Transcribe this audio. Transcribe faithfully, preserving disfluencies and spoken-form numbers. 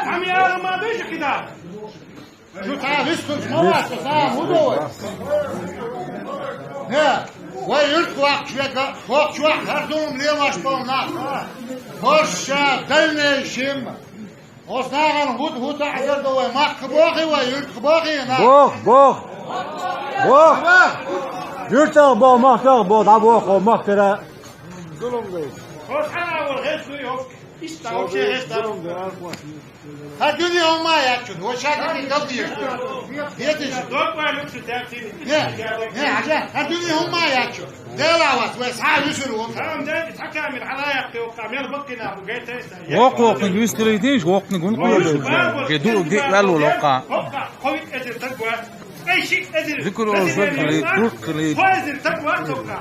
Хьами ара ма бежи кида. Шу та вискуч ма вац, та хӀу довай. Не, вай юрт вахчу вега, вахчу вах, хар дум лемаш бом нах. Хорша, дальнейшем. Оснаган хӀу, хӀу та азар довай, махка бохи вай, юрт бохи на. Бох, бох. Бох. Юртах бо, махках бо, да бох, о махкара. Зулум гайс. Хорша вал хеш ду йок. Иста вообще хеш да. Хьа дуьне хӀумма яц шун, вай шагирдий далдеш ду. Дедиш. Доккха люксу тяхтин. Не, не, хьажа, хьа дуьне хӀумма яц шун. Дела вас, вай схьа висур вон. Хам де, цхьа камер хьалаяккхи, воккха, мел баккхина, бу гайтайса. Воккха, воккханиг вистхилийтийша, воккханиг гун къойлуш. Ге ду, ге ваьллу локха. Воккха, ховик эзир таг ва. Ай, ши эзир. Зикр олуш хили, турт хили. Хо эзир таг ва, воккха.